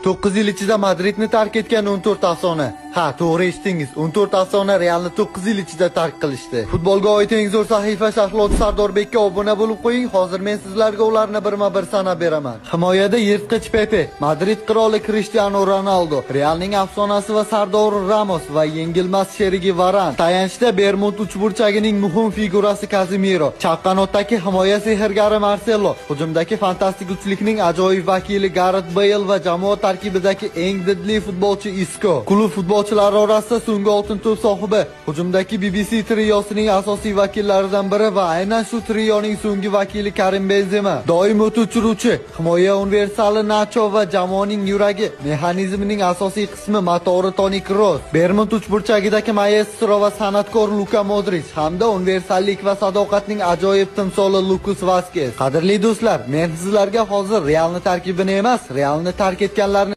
9 yil ichida Madridni tark etgan 14 afsona. Ha, to'g'ri eshitdingiz. 14 afsona Realni 9 yil ichida tark qilishdi. Futbolga oid eng zo'r sahifa sharhlovchi Sardorbekka obuna bo'lib qo'ying. Hozir men sizlarga ularni birma-bir sanab beraman. Himoyada yirtqich Pepe, Madrid qiroli Cristiano Ronaldo, Realning afsonasi va sardori Ramos va yengilmas sherigi Varan. Tayanchda Bermud uchburchagining muhim figurasi Casemiro, chap qanotdagi himoya sehrgari Marcelo, hujumdagi fantastik uchlikning ajoyib vakili Gareth Bale va jamoa tarkibidagi eng didli futbolchi Isco. Klub futbolchilari orasida so'nggi oltin to'p sohibi, hujumdagi BBC triosining asosiy vakillaridan biri va aynan shu trioning so'nggi vakili Karim Benzema. Doim o't o'chiruvchi, himoya universali Nacho va jamoaning yuragi, mexanizmining asosiy qismi motori Toni Kroos. Bermud uchburchagidagi maestro va san'atkor Luka Modric hamda universallik va sadoqatning ajoyib timsoli Lukas Vazquez. Qadrli do'stlar, men sizlarga hozir Realni tarkibini emas, Realni tark etganlarni